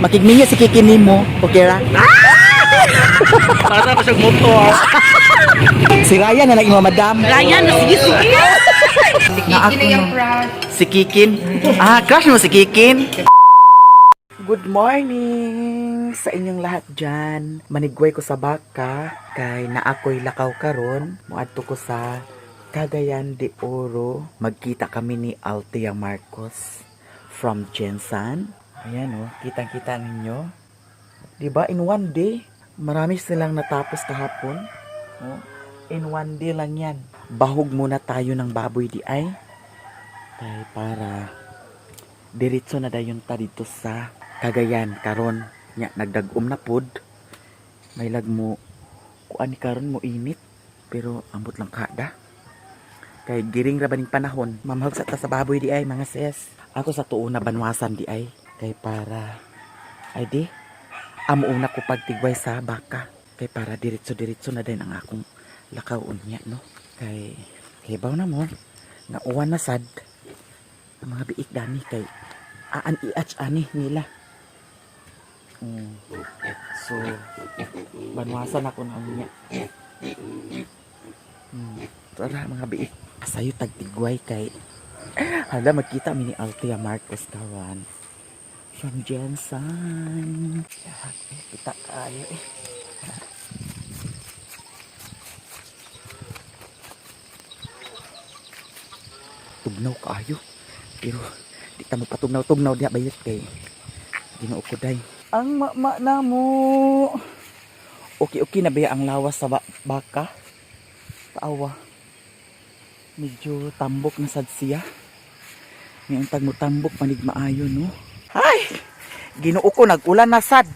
Makigminyo si Kiki nimo, okay ra? Para sa siyang motor. Si Ryan na lang imo, madam. Ryan, sige, sige. Si Kiki na yung crush. Si Kikin? Ah, crush mo si Kikin? Good morning sa inyong lahat dyan. Manigway ko sa baka kay naakoy lakaw karon. Moadto ko sa Cagayan de Oro. Magkita kami ni Althea Marcos from Jensan. Ayan oh, kitang-kita ninyo. 'Di ba in one day, marami silang natapos kahapon. Oh, in one day lang 'yan. Bahog muna tayo ng baboy di ay. Kay para diretso na dayon ta dito sa Cagayan karon nya nagdag-om na pod. May lagmo kuan ni karon mo init pero ambot lang kada. Kay giring ra ba ning panahon, mamahag sa ta sa baboy di ay mga sis. Ako sa tuo na banwasan di ay kay para ay di amo una ko pagtigway sa baka kay para diretso diretso na din ang akong lakaw unya no kay kay baw na mo nga uwan na sad ang mga biik dani kay aan iach ani nila. So banwasan ako na unya. Tara mga biik, sayo tagtigway kay hala magkita mi ni Althea Marcos karon from Jensen. Eh, kita kayo eh. Tugnaw kaayo. Pero di ta magpatugnaw-tugnaw diha bayot kay Ginoo ko day. Ang mama na mo. Okay okay na ba ang lawas sa baka? Taawa. Medyo tambok na sad siya. Ngayon tag mo tambok panig maayo no. Ay! Ginoo ko nag-ulan na sad.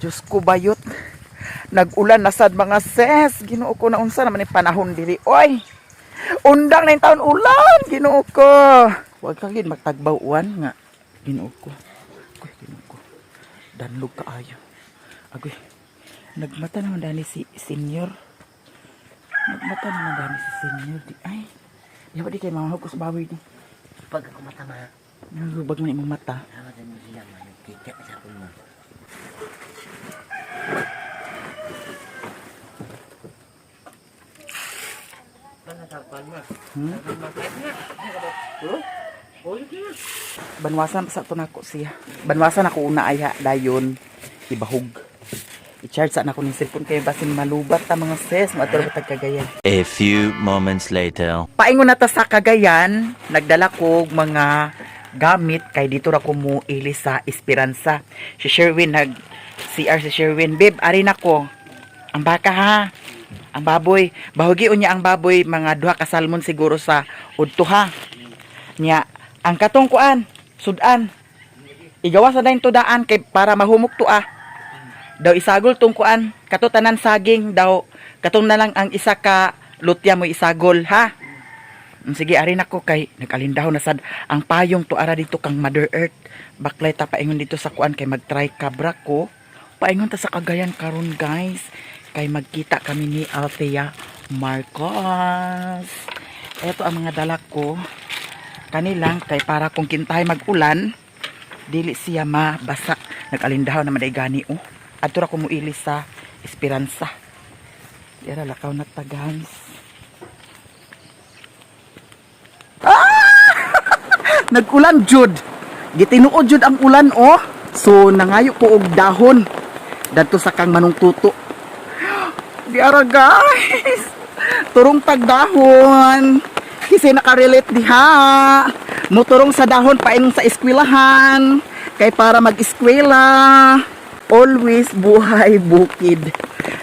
Diyos ko bayot. Nag-ulan na sad mga ses. Ginoo ko na unsa naman yung panahon diri. Oy! Undang na yung taon ulan. Ginoo ko. Huwag kang gid magtagbaw uwan nga. Ginoo ko. Agoy, Ginoo ko. Danlog kaayo. Agoy. Nagmata naman dani si senior. Nagmata naman dani si senior di ay. Di ba di kay mamahog ko sa bawi di. Pag ako matama, Nagubag man imong mata. tama din mo sila, managkita sa akong mo. Hmm? Banwasan pa sa ato nako siya. Banwasan ako una ay ha, dayon ibahog. I-charge sa nako ning cellphone kay basin malubat ta mga sis, moadto ra tag Cagayan. A few moments later. Paingon na ta sa Cagayan, nagdala ko og mga gamit kay dito ra ko mo ili sa Esperanza. Si Sherwin nag CR si Sherwin, babe, ari nako. Ang baka ha. Ang baboy, bahugi unya ang baboy mga duha ka salmon siguro sa udto ha. Nya, ang katong kuan, sudan. Igawa sa dayon tudaan kay para mahumok to ah. Daw isagol tong kuan, kato tanan saging daw katong na lang ang isa ka lutya mo isagol ha. Sige ari nako kay nag-alindaw na sad ang payong to ara dito kang Mother Earth. Baklay ta paingon dito sa kuan kay magtry kabra ko. Paingon ta sa Cagayan karon guys kay magkita kami ni Althea Marcos. Ito ang mga dala ko kanilang kay para kung kintay mag-ulan dili siya mabasa. Nag-alindaw naman ay gani oh. Adto ra ko muili sa Esperanza. Dira lakaw na ta guys. Nag-ulan jud. Gitinuod jud ang ulan oh. So nangayo ko og dahon dadto sa kang manong tuto. Di ara guys. Turong tagdahon. Kasi nakarelate diha. Muturong sa dahon paingon sa eskwelahan. Kay para mag-eskwela. Always buhay bukid.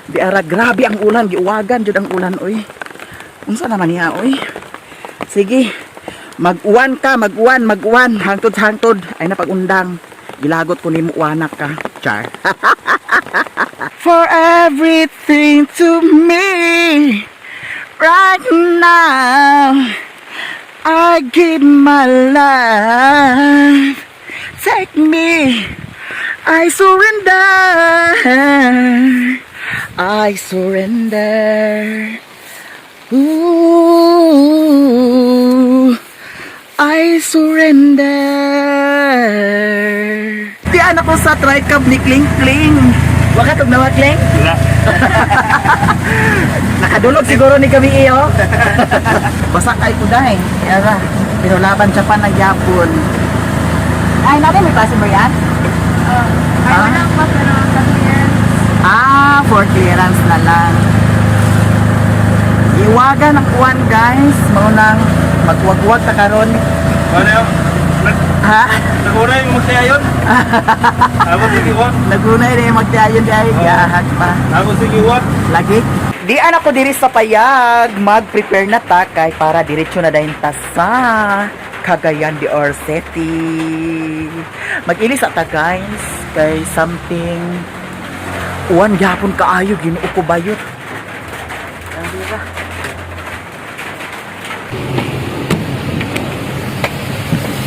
Di ara grabe ang ulan, giuwagan jud ang ulan oy. Unsa naman niya oy? Sige. Mag-uwan ka, mag-uwan, mag-uwan. Hangtod sa hangtod. Ay napag-undang. Gilagot ko nimo uwanak ka. Char. For everything to me right now, I give my life. Take me. I surrender. I surrender. Ooh, I surrender. Diyan ako sa tricab ni Kling Kling. Waka tug nawa, Kling? Wala. Nakadulog siguro ni kami iyo. Basa kay ko dahil. Yara. Pero laban siya pa nagyapon. Ay, natin may passenger yan? Ay, wala pa, pero sa clearance. Ah, for clearance na lang. Iwagan ang kuwan, guys. Maunang magwagwag ta karon. Ano yun? Ha? Naguna yung magtaya yun. Ako sige what? Nagunay na yung magtiayon di ay gahag pa. Ako sige what? Lagi. Di ako diri sa payag, mag-prepare na ta kay para diretso na dahin ta sa Cagayan de Oro City. Mag-ilis ta guys kay something uwan gyapon kaayo, Ginoo ko bayot.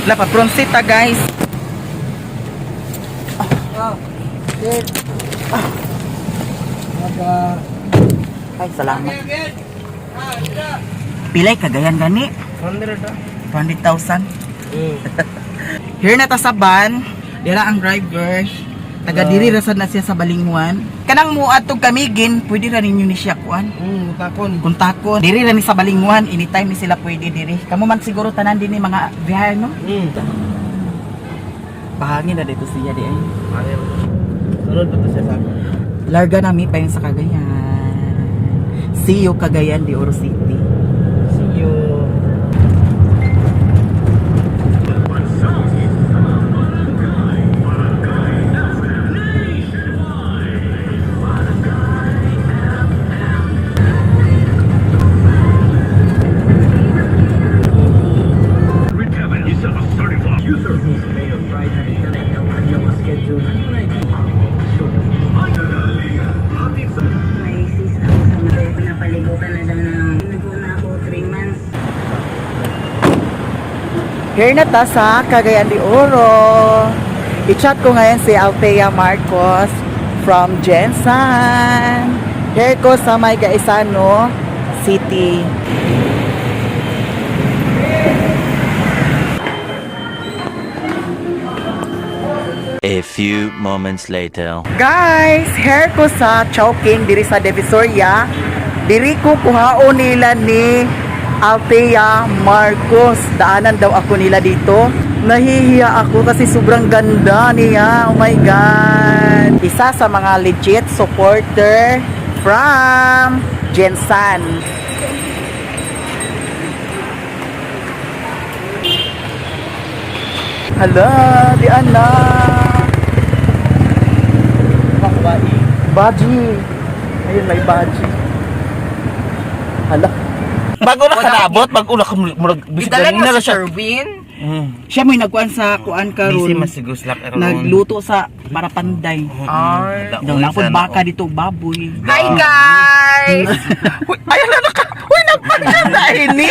La pa ta guys. Ay, salamat. Pilay Cagayan gani? 200,000. Here na ta sa van. Dira ang driver. Taga diri ra sad na siya sa Balingwan. Kanang muadtog kamigin, pwede ra ninyo ni siya kuan. Takon. Kontakon. Diri ra ni sa Balingwan, anytime ni sila pwede diri. Kamo man siguro tanan dinhi mga biyar no? Pahangin na dito siya di ay. Sunod pa to siya sa akin. Larga nami pa yun sa Cagayan. See you Cagayan de Oro City. See you. May sis ako sa mga pinapaligutan na daw ng naguna ako 3 months. Here na ta sa Cagayan de Oro. I-chat ko ngayon si Althea Marcos from Jensan. Here ko sa may Gaisano City. A few moments later. Guys, here ko sa Chowking diri sa Divisoria. Diri ko kuhaon nila ni Althea Marcos. Daanan daw ako nila dito. Nahihiya ako kasi sobrang ganda niya. Oh my God. Isa sa mga legit supporter from Jensan. Hala, di ana. Baji. Ayun, may baji. Hala. Bago na kanabot, bago na murag Gidala mo si Sherwin. Siya mo'y nagkuan sa kuan Busy karon. masigos lak aron. Nagluto sa para panday. Ay. Daw napod baka dito baboy. Hi guys! Uy, ayun na naka. Uy, nagpaganda ini.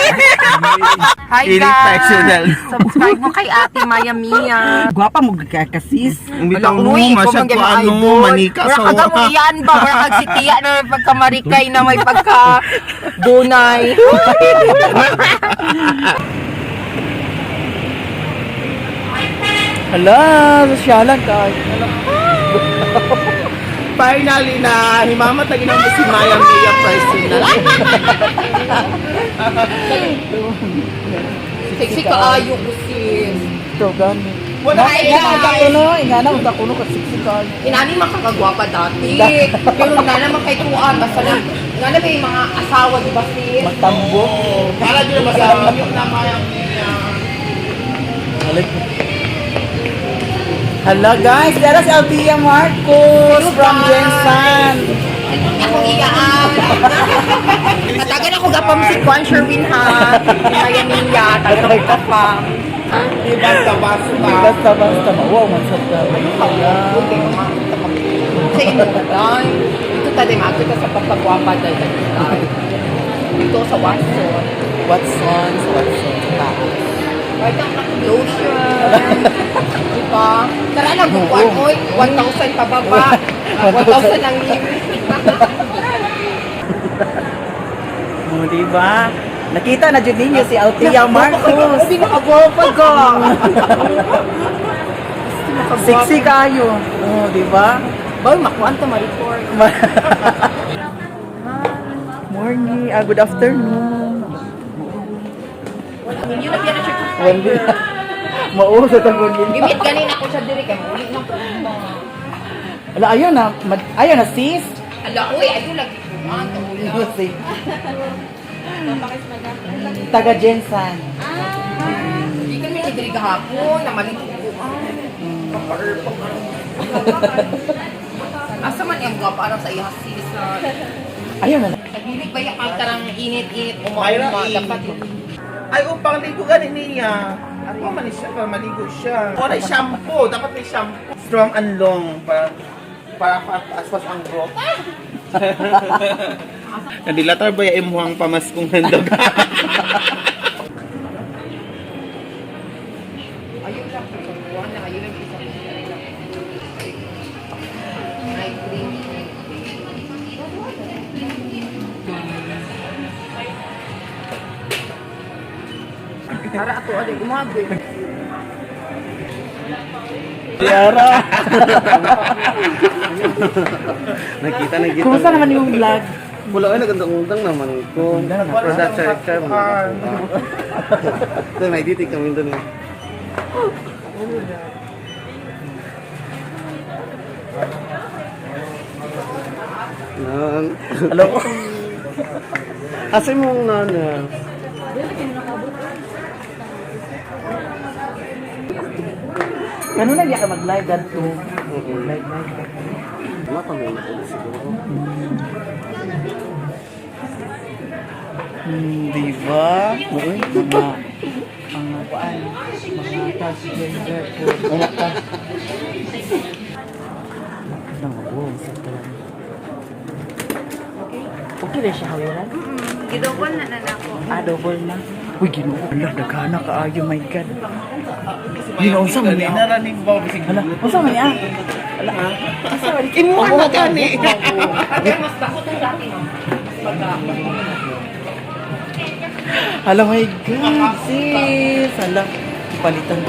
Hi Dili guys! personal. Subscribe mo kay Ate Maya Mia. Gwapa mo ka kasis. Bitaw mo masyad ko ano manika sa. Wala ka mo iyan ba? Wala kag si Tia na may pagkamarikay na may pagka bunay. Hala, sosyalan ka. Finally na himamatag na mo si Maya Mia personal. Sexy kaayo ko sis. Ito gani. Wala Hi guys! Kuno, ingana unta kuno ka sexy ka. Inani man kakagwapa dati. Pero nga naman kay Tuan, basta lang, nga na may mga asawa, di ba sis? Magtambo. Para di na masama yung na Maya Mia. Hala guys, dara si Althea Marcos Hello, from guys. Jensan. Akong iyaan. Matagal ako gapam si Kwan Sherwin ha. Maya Mia, tagal ako gapam. Di basta basta. Basta basta wow man sad ka. Sa imo day. Ito ta day maagto ta sa pagpagwapa day day. Ito sa Watson. Watson, sa Watson. Taas. Right ang lotion. Diba? Tara lang kung kuan oy, 1,000 pababa. 1,000 ang limit. Oh, di ba? Nakita na jud ninyo si Althea Marcos. Ubi nakagwapa ka. Sexy kayo. Oh, di ba? Boy, makuan to ma-report. Morning, ah, good afternoon. Yun na na siya. One day. Mao sa tagong. Gimit ganin ako siya diri kay muli na po. Ala, ayun na. Ayun na, sis. Ala, uy, ayo lagi kuan to ula. Si. Taga Jensan. Di kami ni diri gahapon, namalit ko. Kaparpang. Asa man ang gwapa aron sa iya sis. Ayun na. Naghilig ba yung karang init-init Mayra, uma-uma eh. dapat. Ay, upang ligo gani niya. Ako man siya para maligo siya. O, may shampoo. Dapat may shampoo. Strong and long para para aspas ang growth. Nadilatar ba yung imuhang pamaskong handog? Ayun lang kuan na ayun lang isa. Night cream. Night cream. Para ato aday gumagoy. Tiara. Nakita, nakita. Kumusta naman yung vlog? Wala ay nagandang-undang naman ko. Undang na. Product character mo. Ito, may titik kami doon eh. Nan. Hello. Asa mong nana? Kano na ka mag-live gadto? Live live. Wala pa may nakuha siguro. Di ba? Oo, mga mga kuan, mga transgender po. Wala ka. Nang oh, sa talan. Okay na siya hawiran? Gidobol na na ako. Ah, double na. Uy, Ginoo, ala, daghana kaayo, my God. Ginoo, unsa man niya? Naraning ba bisig? Ala, unsa man niya? Ala, unsa man niya? Imuha na gani. Pero mas dako tong dati no. Hala, my God, sis. Hala, palitan.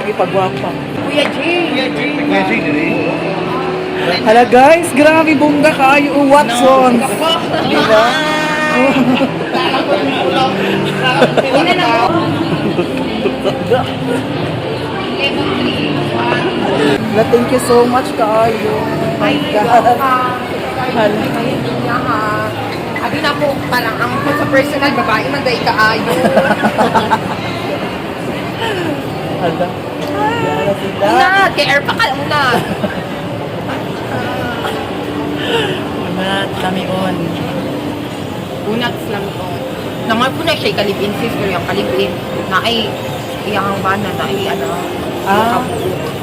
Ay, pagwapa. Kuya Jay. Hala guys, grabe bongga kayo, oh, Watson. Di ba? Una na mo. Level 3. Hala, thank you so much kaayo. My God. Hala. Niya ha. Abi na po, parang ang sa personal, babae man dahil kaayo. Hala. Hala sila. Una, kay air pa ka, una. Unat, lamion. Unat lang to. Naman po na siya ikalibin sis, pero yung kalibin, na ay, iyang bana, na ay, ano, Ah.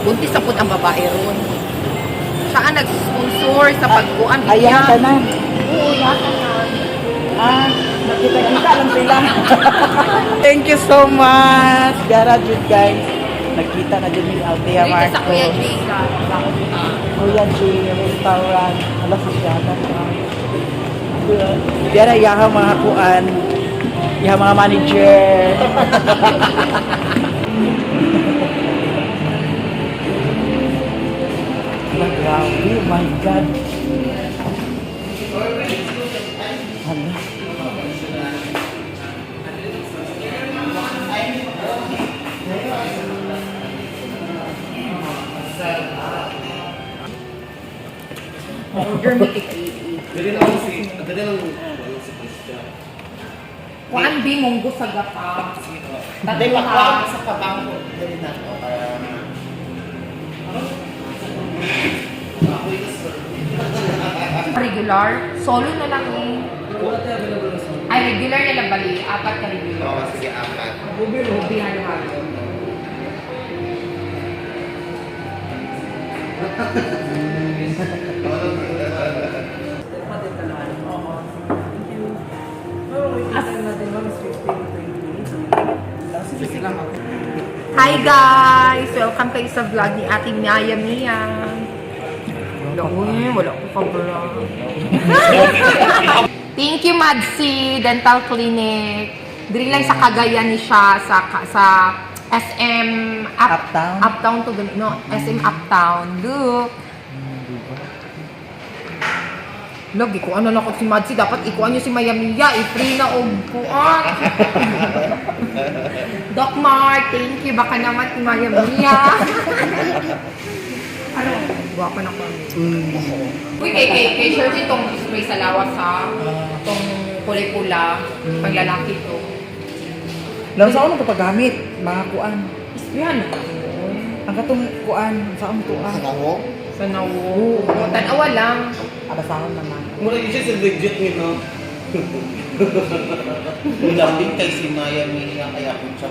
buntis na po ang babae ron. Siya ang nag-sponsor sa pagkuan. Ayan ka na. Oo, iyan tanan. Ah, nakita-kita lang sila. Thank you so much. Gara jud guys. Nagkita na jud ni Althea Dito sa Marcos. Kuya Jay ka. Kuya J Restaurant. Ala sa siya na. Diara yaha mga kuan. Yaha mga manager. Ala, grabe. My God. Hala. Order me kay Dali lang si, dali lang si Christian. Kuan bi munggo sa gapa. Tatay makuha sa kabangko. Dali na to para Regular, solo na lang eh. Ay, regular na lang bali. Apat ka regular. Oo, sige, apat. Ruby halo-halo. Hi guys! Welcome kayo sa vlog ni Ate Maya Mia. Wala ko eh, wala ko ka-vlog. Thank you, Madsi Dental Clinic. Diri lang sa Cagayan ni siya sa sa SM Up, Uptown? Uptown to no, SM Uptown. Look. Lagi ko ano na ko si Madsi dapat ikuan niyo si Maya Mia, i-free na og kuan. Doc Mart, thank you. Baka naman si Maya Mia. Ano? Guwapo na ko. Uy, kay Sherwin tong spray sa lawas ha. Tong kulay pula, panglalaki to. Lang sa ako pagamit, mga kuan. Isprayan. Ang katong kuan, sa akong tuan. Sa nawo? Sa nawo. Tanawa lang. Abasahon naman. Mura yun siya sa legit ni no? Lambing kay si Maya Mia kaya kung siya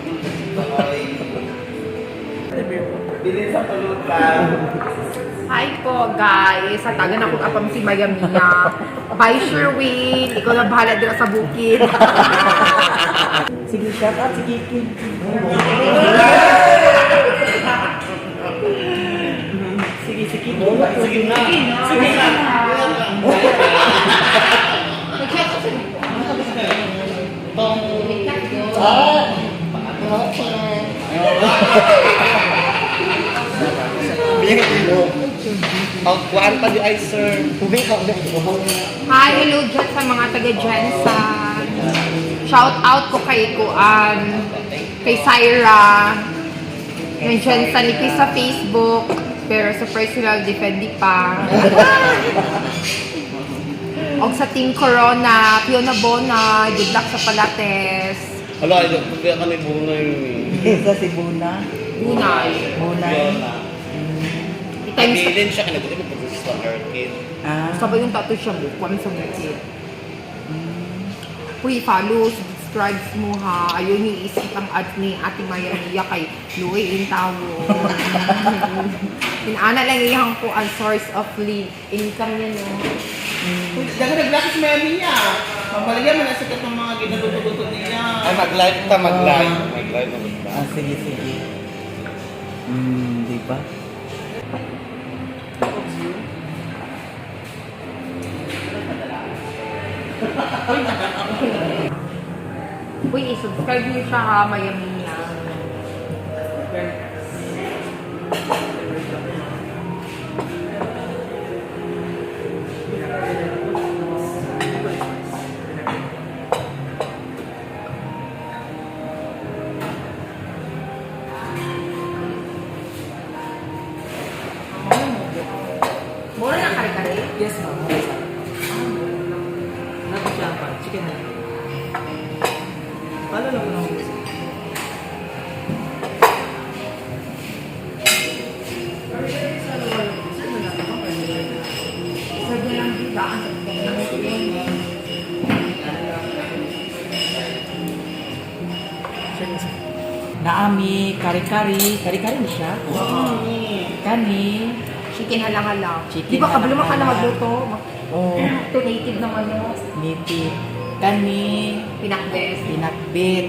ay Bilin sa pulutan. Hi po, guys. Sa tagan ako apam si Maya Mia. Bye, Sherwin. Ikaw na bahala dito sa bukid. Sige, shout out si Kiki. Sige, si Kiki. Sige na. Sige na. Pagkuhan pa di ay sir. Hi, hello dyan sa mga taga Jensen. Shout out ko kay Kuan, kay Syra, ng Jensen, ito sa Facebook, pero sa personal, defendi pa. Og sa Team Corona, Fiona Bona, good luck sa Palates. Hala, ay, kaya ka ni Bunay yun eh. Sa Sibuna. Bunay. Bunay. I-times Bilin siya, kinabuti mo pag sa arcade. Ah. Sabay yung tattoo siya bukuan sa bukid. Uy, follow, subscribe mo ha. Ayun yung isip ang ads ni Ate Maya Mia kay Louie Intawo. Inana lang iyang ko ang source of income niya no. Daga naglaki si Maya Mia. Mambalya man sa katong mga ginaluto-luto niya. Ay, mag-live ta, mag-live. Mag-live na ba? Ah, sige, sige. Di ba? Uy, i-subscribe niyo siya ha, Maya Mia. Mura na kare-kare? Yes, ma'am. Chicken na. Paano lang ako? Sabi lang dito, ang Naami, kari-kari. Kari-kari ni siya? Kani. Chicken halanghala. Chicken Di ba kabalo ka na halanghala. magluto? Oh, To native naman no? native. Kani. Pinakbes. Pinakbit.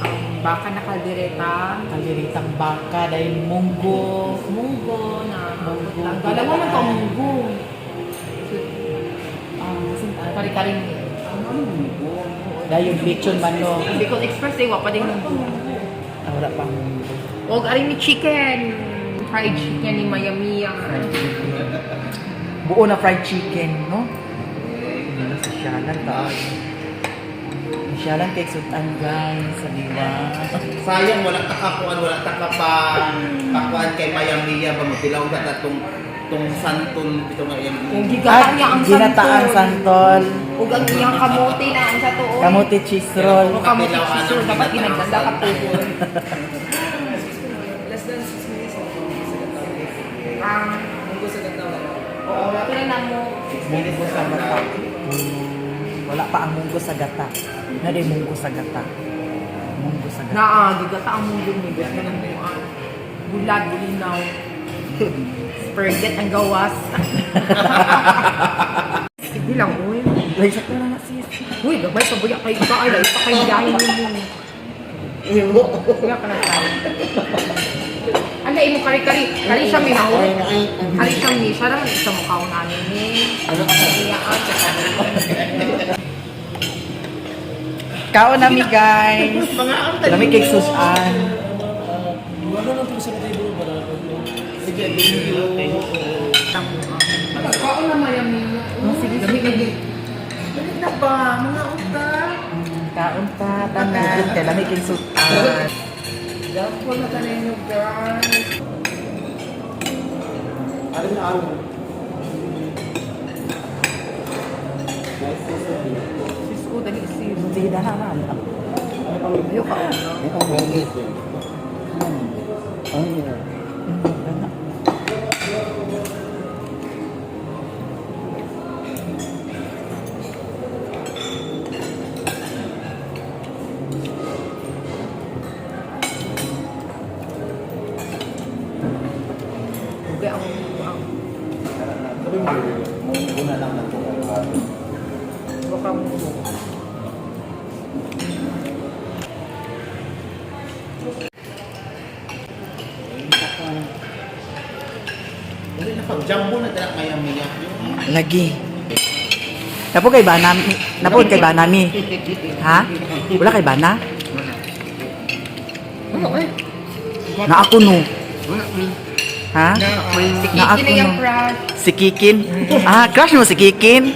Ang baka na kaldereta. Kalderitang baka dahil munggo. Munggo na. Munggo. Alam mo man to munggo. Ah, Kari-kari. Dahil yung lechon manok. Bicol Express eh, wala pa din munggo. Ah, wala pang munggo. Og ari ni chicken. Fried chicken ni Maya Mia. Buo na fried chicken, no? Hindi na sa syalan ta. Syalan kay sutan guys, sa diwa. Sayang wala ta kakuan, wala ta ka pa pakuan kay Maya Mia ba magdilaw ka ta tong tong santol bitaw nga iyang Kung gigatan niya ang Ginataang santol. santol. Ug ang iyang kamote na ang sa tuon. Kamote cheese roll. O kamote cheese roll. Dapat ginaganda ka po. Less than 6 minutes na sa gataw. Ah, Munggo sa gataw. oo, wala na mo. Munggo sa gata. Wala pa ang munggo sa gata. Na di munggo sa gata. Munggo sa gata. Naa, gigata ang munggo ni Gusto ng buwan. Bulag, bulinaw. Spurget ang gawas. Sige lang, uy. Ay, sakto na na sis. Uy, gabay, pabuya kayo ba? Ay, lain pa kayo dahil mo. Wala ka na tayo. Ala, imo kari-kari. Kari siya minaw. Kari siya mi. Siya naman isa mukha ko namin ni. Ano ka niya? Kaon na mi guys. Mga ang Lami kay susan. Ano lang po sa table para Sige, thank you. Kaon na mayami. Sige, sige. Balik na ba? Mga uta. Kaon ta, tanan. Kay lami kay sutan. Dako na tayo guys. Ano na ano? Sis ko, dali sis. Sige, dana na. Ayaw ka. Dana. Ugay ang ang. Muna lang na po. Baka mo. Dali na pag jumbo na tanak maya maya. Lagi. Napo kay bana, napo kay bana mi. Ha? Wala kay bana? Na ako no. Ha? Si Na Kiki na ako yung no. crush. Si Kikin? Ah, crush mo si Kikin?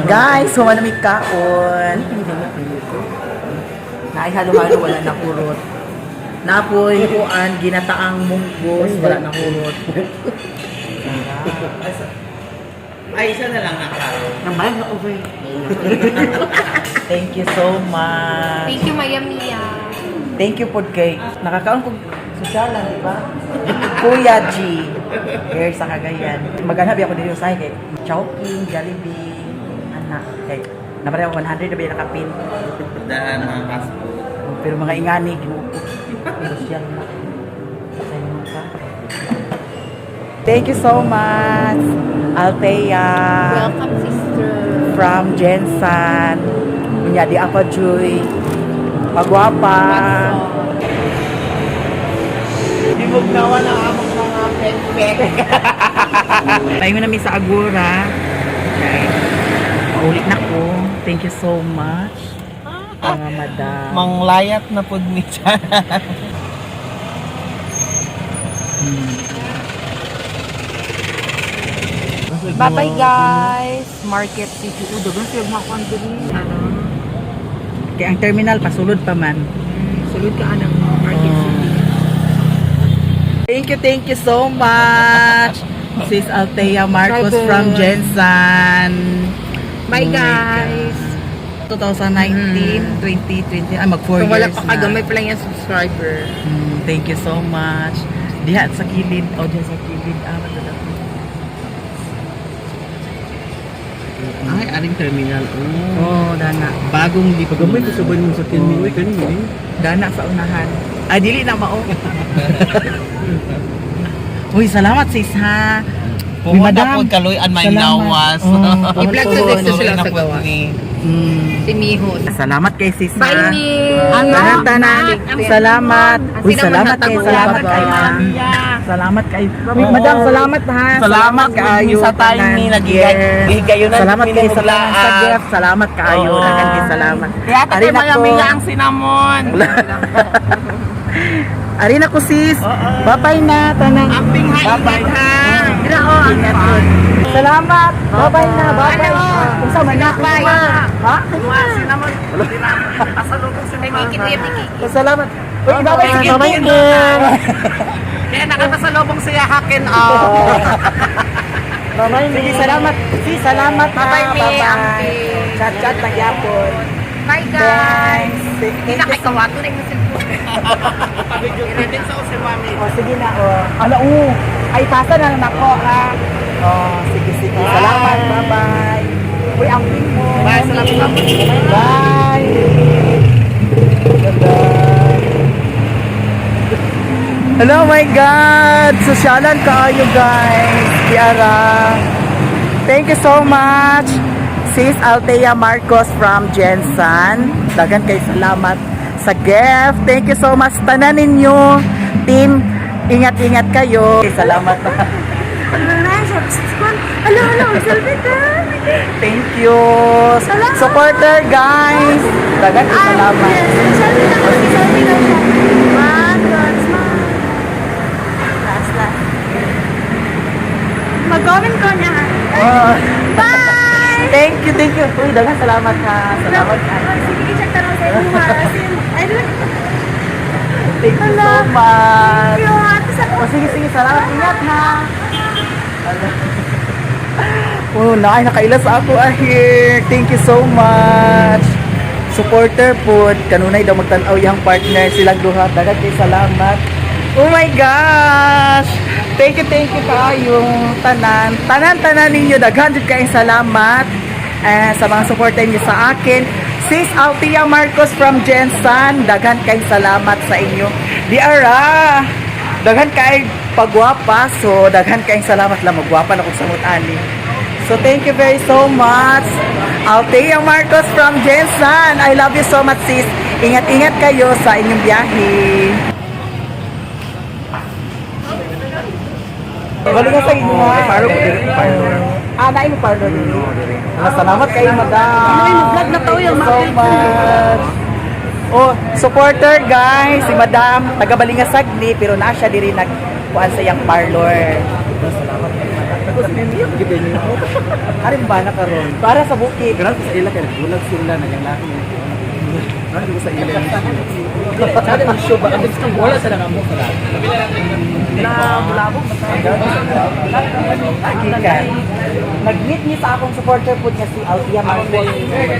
Guys, human na may kaon. Naay halo-halo, wala na kurot. Napoy, kuan, ginataang munggos, wala na kurot. Ay, isa na lang na karon. Naman, over. Thank you so much. Thank you, Maya Mia. Thank you po kay nakakaon kog sosyalan, di ba? Kuya G. Here sa Cagayan. Maghanap ako dito sa kay Chowking, Jollibee, anak kay Naman ako 100 na ba yung nakapin. Dahan mga passport. Pero mga ingani, ginoo ko. Sosyal na. Sa inyo ka. Thank you so much, Althea. Welcome, sister. From Jensan. Unya di ako Joy. Pagwapa. Dimugnawan ang among mga pek-pek. Tayo namin sa Agora. Okay. Paulit na ko. Thank you so much. Mga madam. Manglayat na pud ni siya. Bye-bye, guys. Market City. Oh, dagan siya makuan diri. Ano? Kaya ang terminal, pasulod pa man. Sulod ka anang Market City. Thank you so much. Sis Althea Marcos Bye, from boy. Jensan. Bye, Oh my guys. God. 2019, 2020, ay mag 4 Kung wala years pa na. kagamay pa lang yung subscriber. Thank you so much. Diha sa kilid, o diha sa kilid. Ah, madala. Ay, aring terminal. Oh. Oh, dana. Bagong lipo. Pagamay ko sa banyo sa kinmi. Uy, kanina eh. Dana sa unahan. Ah, dili na mao. Uy, salamat sis ha. Uy, Pumunta madam. po kaloy an may Salamat. nawas. Oh, I-vlog sa po. Dexter sila sa Na po gawa. ni. Si Miho. Salamat kay sis ha. Bye, Mi. Ano? Tanan. Salamat. Uy, salamat kay salamat kay ma'am. Salamat kay. Uy, madam, salamat ha. Salamat kaayo sa time ni Yes. Gigayonan Salamat kay sa minuglaan. sa gift. Salamat kaayo. Oo. Daghang kay salamat. Kaya kay Ari na maya ko. maya ang cinnamon. Ari na ko sis. Bye-bye na tanan. Amping ha, ingat ha. Ingat po. Salamat. Bye-bye na. Bye-bye. Kung sa man na. Bye. Ha? Cinnamon. Pasalubong si Kay Kiki, ni Kiki. Salamat. Uy, bye-bye. Bye-bye. Bye-bye. Kaya nakapasalubong siya hakin oh. Bye-bye. Sige, salamat. Si, salamat. ha. Bye-bye, Mi. Bye-bye. Amping. Chat-chat lang yapon. Bye, guys. Thanks. Hindi na kay kawato na yung cellphone. Pabidyo natin sa si mami. O, sige na, o. Ala, o. Ay, pasa na lang ako, ha. O, sige, sige. Salamat. Bye-bye. Uy, ang ping mo. Bye, salamat. Bye. Hello, my God! Sosyalan kaayo, guys. Tiara. Thank you so much. Sis Althea Marcos from Jensan. Dagan kay salamat sa gift. Thank you so much. Tanan ninyo. Team, ingat-ingat kayo. Salamat. Paglangan siya. Hello, hello, selfie ka. Thank you. Salamat. Supporter, guys. Dagan Ah, salamat. Yes, selfie na ko. Selfie na siya. One, two, smile. Last, last. Mag-comment ko niya. Oh. Bye! Thank you, thank you. Uy, dagan salamat ha. Salamat ha. Sige, check tanong sa inyo ha. Ay, dali. Thank you so much. Thank you, ate sa O sige, sige, salamat. Ingat ha. Ala. Oh, na ay nakaila sa ako ahir. Thank you so much. Supporter po. Kanunay daw magtan-aw yang partner silang duha. Dagat kay salamat. Oh my gosh! Thank you kayo. Tanan. Tanan, tanan ninyo. Daghan jud kayong salamat eh, sa mga suporta niyo sa akin. Sis Althea Marcos from Jensan, daghan kayong salamat sa inyo. Di ara, daghan kay pagwapa, so daghan kayong salamat lang magwapa na kung samot ani. So thank you very so much. Althea Marcos from Jensan. I love you so much, sis. Ingat-ingat kayo sa inyong biyahe. Balik na sa inyo. Parlor ko diri, parlor. Ah, naay mo parlor diri. Ah, salamat kayo, madam. Vlog na to yung Thank you so much. Oh, supporter guys, si Madam taga Balingasag ni pero naa siya diri nagkuan sa iyang parlor. Salamat kay madam. Tapos may niyo gid niyo. Arin ba na karon? Para sa bukid. Grabe sa ila kay bulag sila nagang laki ni. Grabe sa ila. Chale mo show ba? Wala sa lang mo sa Labo-labo Gikan. Nag-meet ni sa akong supporter po niya si Althea Marcos.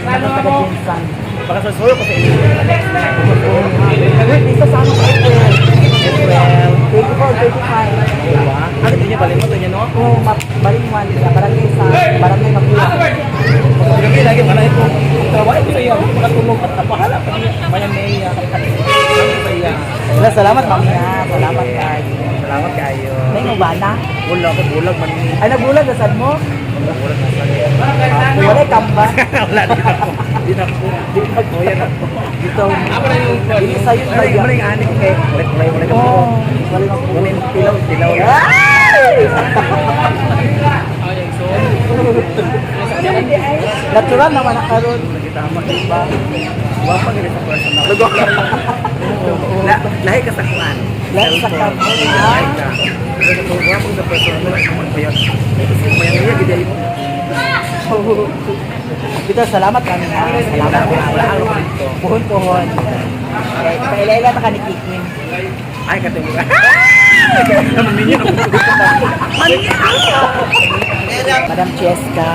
Ano taga Jinsan. Baka sa suyo ko sa ila. Nag-meet dito sa akong April. April 24, 25. Ano niya balik mo to niya no? Oh, balingwan siya. Barangay sa Barangay Mapua. Lagi lagi mana ito. Trabaho ko sa iya, makatulog at napahala pa niya. Maya maya. Sa iya. Wala, salamat ma'am ha. Salamat kayo. Salamat kayo. May ngubana. Wala ko bulag man ni. Ay, nagulag na sad mo? Bulag na sa iya. Wala kamba. Wala di ako. Di na ko. Di na ko yan ako. Dito. Dili sa'yo Wala yung wala yung ani ko kay. Wala wala wala ko. Oh, wala yung Wala yung tilaw tilaw. Ay! Natural naman ang karon. Tama diba? Wa pa gid sa personal. La lahi ka sa kuan. Lahi sa kuan. Lahi ka. Pero kung wa sa personal magbayad. Maya maya gid ay mo. Dito, salamat kami ha. Salamat. Wala ang dito. Puhon-puhon. Okay, paila-ila ta ka ni Kikin. Ay katong. Naman Madam Cheska.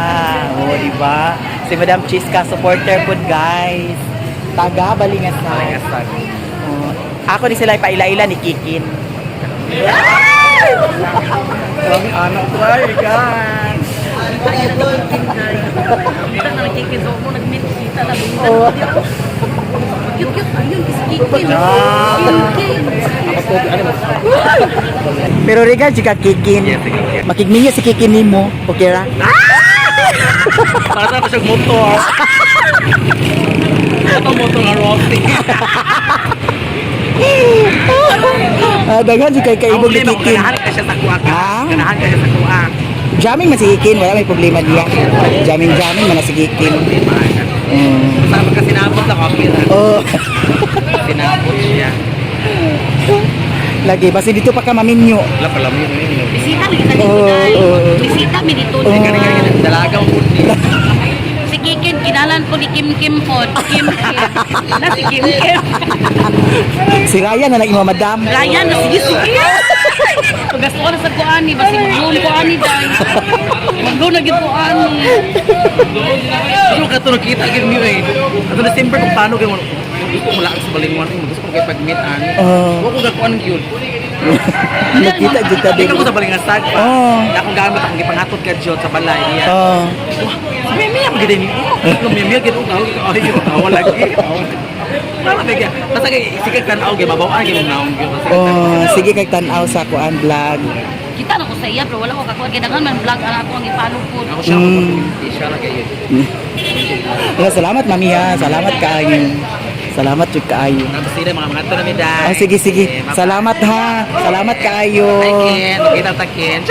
Oh, di ba? Si Madam Cheska supporter po guys. Taga Balingasag. Oh. Ako ni sila ipaila-ila ni Kikin. Kami anak ko ay guys. Oh. Pero regard ka Kikin. Yes, sige. Makigminyo si Kikin nimo, okay ra? Para sa ako siyang motor. Ito motor nga Rossi. Ah, daghan jud kay kaibog ni Kikin. Ganahan ka siya sa kuha ka. Ah? Ganahan ka siya sa kuha. Jamming man si Kikin, wala may problema diya. Jamming jamming man na si Kikin. Para magkasinabot lang ako. Oh, Sinabot siya. lagi basi dito pa ka maminyo. Wala pala mo yun. Bisita, lagi na dito Oo, dahil. oo. Bisita, mi dito. Oo. Gani gani dalaga mo ni. Si Kikin, kinalan ko ni Kim Kim po. Kim Kim. Na si Kim Kim. Si Ryan na lang imo madam. Ryan, na sige, sige. Pagasto ko na sa kuani, basig bloom ko ani dahil. Mag-bloom na gid ko ani. Pero kato nakita gid niyo eh. Ato December kung paano kay mo gusto mo lang sa balingwan gusto ko kay pag-meet ani. Oo. Wa ko gakuan gyud. Nakita jud ka Di din. ko sa balingasag pa. Oo. Na akong gamit akong gipangatod ka jud sa balay niya. Oh. Wah, Mia mia gid ni. Oh, mia mia gid og ay tawa lagi. Wala ba kaya? Basta kay sige tan-aw gyud mabaw-an gyud naong gyud. Oh, sige kay tan-aw sa kuan vlog. Kita na ko sa iya, pero wala ko kakuan. Kaya daghan man vlog, ana ako ang ipalo po. Ako siya ako siya ra kayo. Wala, salamat mami ha. Salamat kaayo. Salamat jud kaayo. Tapos sila mga mga to na mi dai. Oh, sige, sige. Okay, bye-bye. Salamat ha. Salamat kaayo. Hi Ken, magkita ta Ken.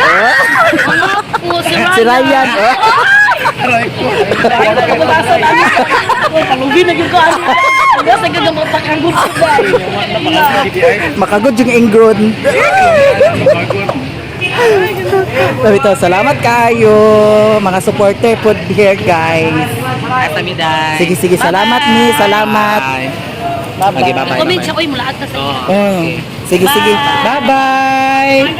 Po, si Ryan. Si Ryan. Oh. Ay, nagkabutasan ani. Palugi na gyud ko ani. Nasa gyud ang pagkangod ko ba. Makagod yung ingron. Sabi to, salamat kayo mga supporter po here guys. Asa mi dai. Sige, sige, salamat mi, salamat. Bye. Okay, bye-bye. Comment siya oy mulaat na sa iya. Oh. Sige, sige. Bye-bye.